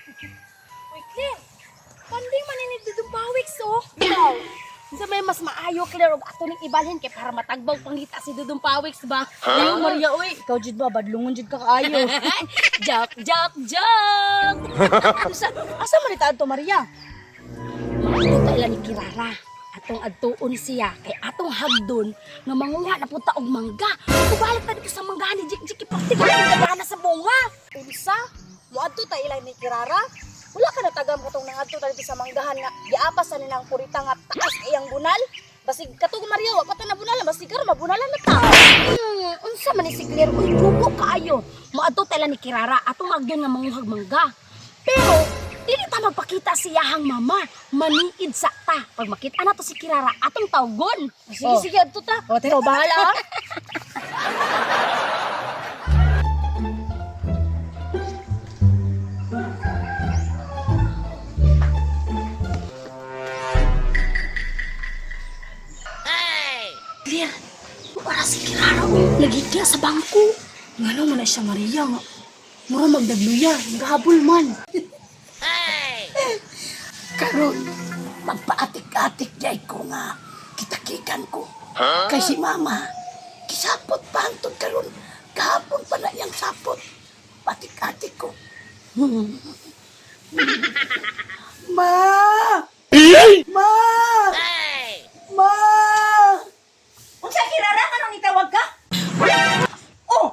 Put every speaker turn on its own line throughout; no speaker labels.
Uy, Claire! Panding man ni Dudong Pawiks, oh! Ikaw, unsa may mas maayo, Claire, og ato ning ibalhin kay para matagbaw pangita si Dudong Pawiks ba?
Ayo Maria oy, ikaw jud ba badlungon jud ka kaayo.
Joke, joke, joke!
Asa asa man itaad to Maria?
Maadto ta ila ni Kirara. Atong adtuon siya kay atong hagdon nga manguha na punta og mangga. Ubalik ta dito sa mangga ni Jik Jik ipaktigan ang gana sa bunga.
Unsa? Moadto ta ila ni Kirara? Wala ka natagam katong nangadto ta dito sa manggahan nga giapas sa nilang purita nga taas iyang bunal. Basig katong Maria wa pa ta nabunal, basig karon mabunalan na ta.
Unsa man ni si Claire, uy, jugo kaayo. Moadto ta ila ni Kirara atong agyon nga manguhag mangga. Pero dili ta magpakita si iyahang mama. Maniid sa ta. Pag makita na to si Kirara, atong tawgon.
Sige
Oh.
sige adto ta. O tira bahala ah.
Claire, para si Kirara oh, nagigya sa bangko.
Ngano man na siya Maria nga. Mura magdagluya, nagahabol man.
Karon, magpaatik-atik jay ko nga kitakikan ko. Kay si mama, kisapot pa hantod karon. Kahapon pa na iyang sapot. Patik-atik ko. Ma! Ma! Ma!
Unsa Kirara nganong nitawag ka? Oh,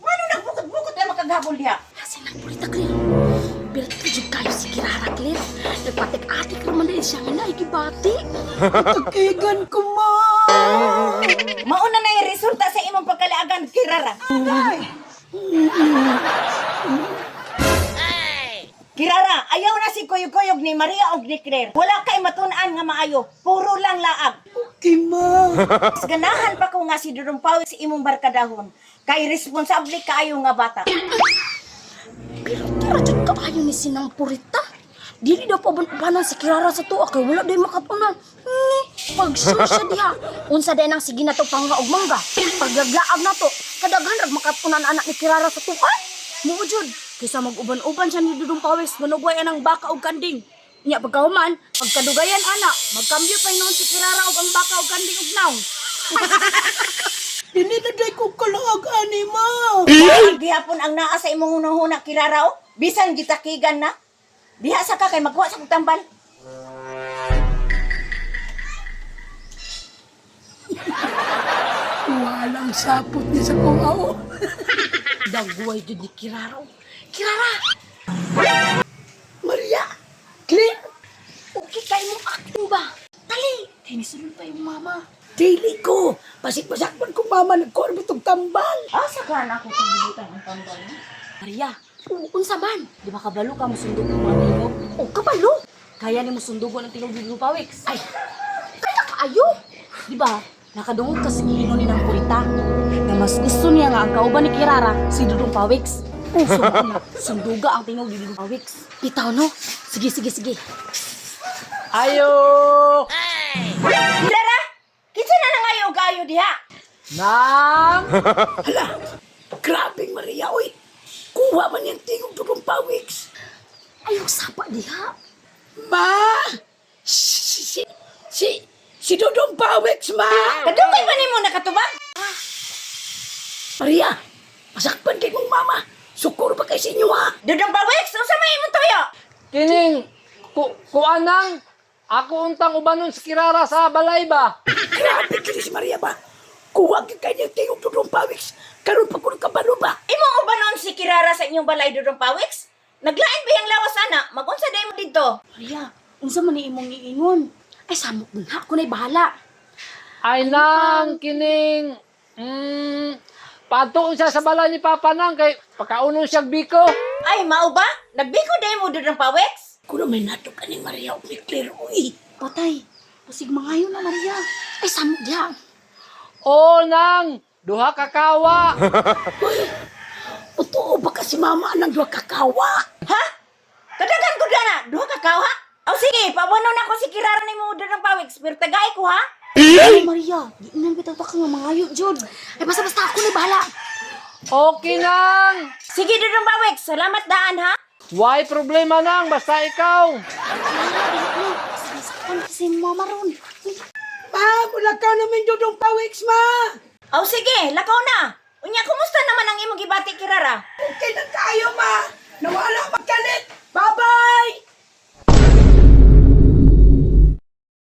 ngano nagbukod-bukod ay makaghabol diha?
Asa nang purita, Claire? Pero jud kayo si Kirara, Claire. Nagpatik-atik raman din siya nga naikibati.
Kitakigan ko, ma!
Mauna na yung resulta sa imong pagkalaagan, Kirara. Kirara, ayaw na si Kuyog-Kuyog ni Maria og ni Claire. Wala kay matun-an nga maayo, puro lang laag.
Okay, ma.
Mas ganahan pa ko nga si Dudong Pawis sa imong barkadahon. Kay responsable kaayo nga bata.
Pero tira jud kaayo ni sinang purita. Dili daw paban-ubanan si Kirara sa tuwa kay wala day makatunan. Ni, pag-sure siya diha. Unsa day nang sige na to pangga og mangga. Paglaglaag na to, kadaghan rag makatunan anak ni Kirara sa tuwa.
Mao jud, kaysa mag-uban-uban siya ni Dudong Pawis, manugway anang baka og kanding. Nya pagkahuman, pagkadugayan ana, magkambyo pa hinuon si Kirara og ang baka og kanding ug naong.
Dili na day ko kalaag ani, ma.
Ang gihapon ang naa sa imong hunahuna, Kirara, oh. Bisan gitakigan na. Diha sa ka kay magkuha sa kong tambal.
Walang sapot niya sa kong ao.
Dagway jud ni Kirara. oh. Kirara,
Maria, Claire,
okay kay mo acting ba? Dali, kay nisulod pa yung mama.
dili ko. Pasik-pasakpan ko, mama, nagkorbit og tambal.
Asa ka na ako pagbutan ang tambal?
Maria,
Oo, unsa man?
di ba kabalo ka musundog ng mga tingog?
O kabalo.
Kaya ni musundugon ang tingog ni Dudong Pawis.
Ay, kaya kaayo.
Di ba? Nakadungog ka sa giingon ni ng kurita na mas gusto niya nga ang kauban ni Kirara si Dudong Pawiks. Uso na, sunduga ang tingog ni Dudong Pawiks.
Bitaw no. Sige, sige, sige.
Ayo!
Kirara, kinsa na nangayo og ayo diha?
Nang!
Hala, grabe Maria, oy. Kuha man yung tingog dugong pawiks.
Ayaw sapa diha.
Ma! Si, si, si, si Dudong Pawiks, ma!
Kadugay ba nimo nakatubag?
Maria, masakpan kay mong mama. Sukuro pa kay sa inyo, ha?
Dudong Pawiks, unsa may imong tuyo?
Kining, kuanang, ako untang ubanon si Kirara sa balay ba?
Grabe kini si Maria ba? Kuha kay kanyang tingog Dudong Pawiks. Karon pa kuno kabalo ba?
Imong ubanon si Kirara sa inyong balay, Dudong Pawiks? Naglain ba yang lawas ana? Magunsa day mo didto?
Maria, unsa man ni imong giingon?
Ay, samok dun ha. Ako na'y bahala.
Ay nang, kining, patuon siya sa balay ni Papa nang, kay pakaunon siyang biko.
Ay, mao ba? Nagbiko day mo, Dudong Pawiks?
Kuno may nato kaning Maria og ni Claire, uy.
Patay, pasig mangayo na Maria.
Ay, samok diha.
O nang, duha kakawa.
Uy, totoo ba kasi mama ang duha kakawa?
Ha? Kadaghan ko na, duha ka kaw, ha? O sige, pabonon ako si Kirara nimo, Dudong Pawiks, pero tagay ko ha?
Ay Maria, giinan bitaw ta ka nga mangayo jud.
Ay, basta basta ako na'y bahala.
Okay nang.
Sige, Dudong Pawiks, salamat daan ha?
Why problema nang basta ikaw.
Sakpan si mama ron.
Ma, mulakaw namin dudong pawiks, ma.
Aw sige, lakaw na. Unya, kumusta naman ang imong gibati, Kirara?
Okay na kayo, ma. Nawala